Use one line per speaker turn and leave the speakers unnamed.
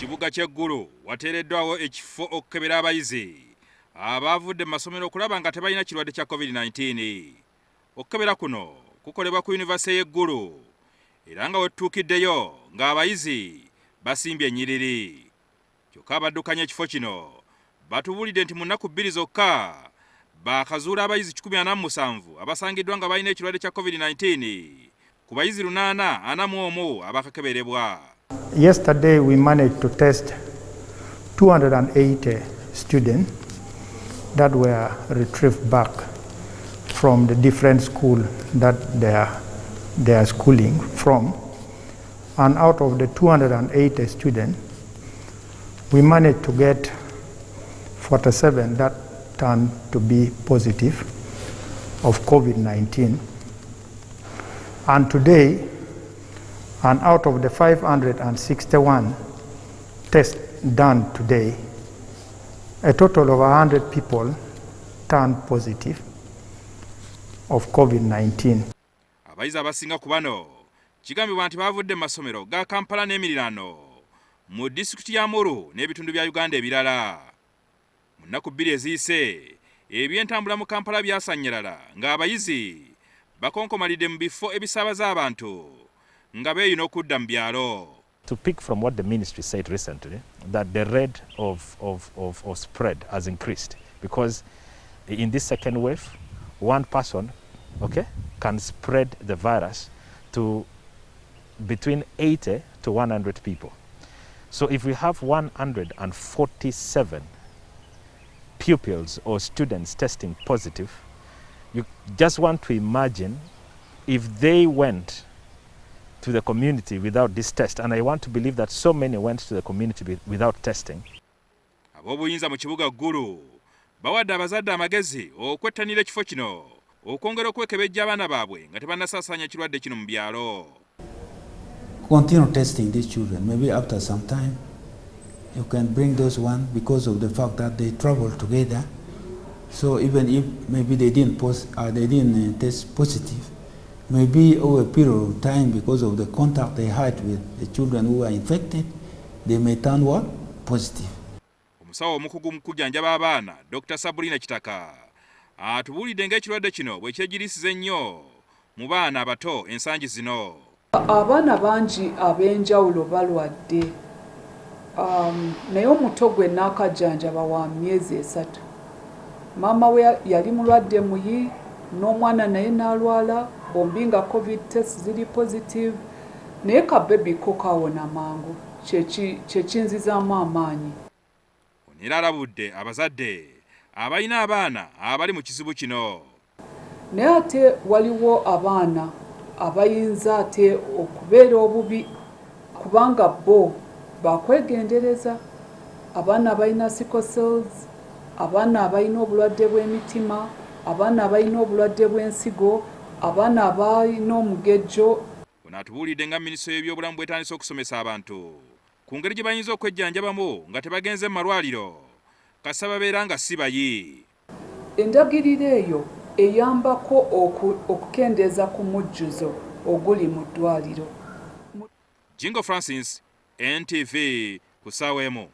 Kibuga ky'e Gulu wateereddwawo ekifo okukebera abayizi abaavudde mu masomero okulaba nga tebalina kirwadde kya COVID-19. Okukebera kuno kukolebwa ku yunivasite y'e Gulu era nga wetutuukiddeyo ng'abayizi basimbye ennyiriri. Kyokka abaddukanya ekifo kino batubuulidde nti mu nnaku 2 zokka baakazuula abayizi 147 abasangiddwa nga balina ekirwadde kya COVID-19 ku bayizi 841 abakakeberebwa.
Yesterday we managed to test 280 students that were retrieved back from the different school that they are schooling from. And out of the 280 students, we managed to get 47 that turned to be positive of COVID-19. And today, and out of the 561 tests done today, a total of 100 people turned positive of COVID-19.
Abayizi abasinga ku bano kigambibwa nti baavudde mu masomero ga Kampala n'emiriraano mu disitulikiti ya Amuru n'ebitundu bya Uganda ebirala. Mu nnaku 2 eziyise, ebyentambula mu Kampala byasannyalala ng'abayizi bakonkomalidde mu bifo ebisaabaza abantu nga beeyuna okudda mu byalo.
To pick from what the ministry said recently, that the rate of spread has increased because in this second wave, one person, okay, can spread the virus to between 80 to 100 people. So if we have 147 pupils or students testing positive, you just want to imagine if they went to the community without this test. And I want to believe that so many went to the community without testing.
Ab'obuyinza mu kibuga Gulu bawadde abazadde amagezi okwettanira ekifo kino okwongera okwekebejja abaana baabwe nga tebannasaasaanya kirwadde kino mu byalo.
Continue testing these children. Maybe after some time, you can bring those one because of the fact that they travel together. So even if maybe they didn't post, they didn't test positive, maybe over a period of time, because of the contact they had with the children who are infected, they may turn what? Positive.
Omusawo omukugu mu kujjanjaba abaana, Dr Sabrina Kitaka, atubuulidde ng'ekirwadde kino bwe kyegiriisiza ennyo mu baana abato ensangi zino.
Abaana bangi ab'enjawulo balwadde, naye omuto gwe naakajjanjaba wa myezi 3. Maama we yali mulwadde muyi, n'omwana naye n'alwala, bombi nga COVID test ziri positive, naye ka baby ko kawona mangu, kyekinzizaamu amaanyi.
Ono era alabudde abazadde abalina abaana abali mu kizibu kino.
Naye ate waliwo abaana abayinza ate okubeera obubi kubanga bo bakwegendereza: abaana abalina sickle cells, abaana abalina obulwadde bw'emitima, abaana abalina obulwadde bw'ensigo, abaana abalina omugejjo.
Ono atubuulidde nga minisitule y'ebyobulamu bwetandise okusomesa abantu ku ngeri gye bayinza okwejjanjabamu nga tebagenze mu malwaliro kasita babeera nga si bayi.
Endagiriro eyo eyambako okukendeeza ku mujjuzo oguli mu ddwaliro.
Jingo Francis, NTV, ku ssaawa 1.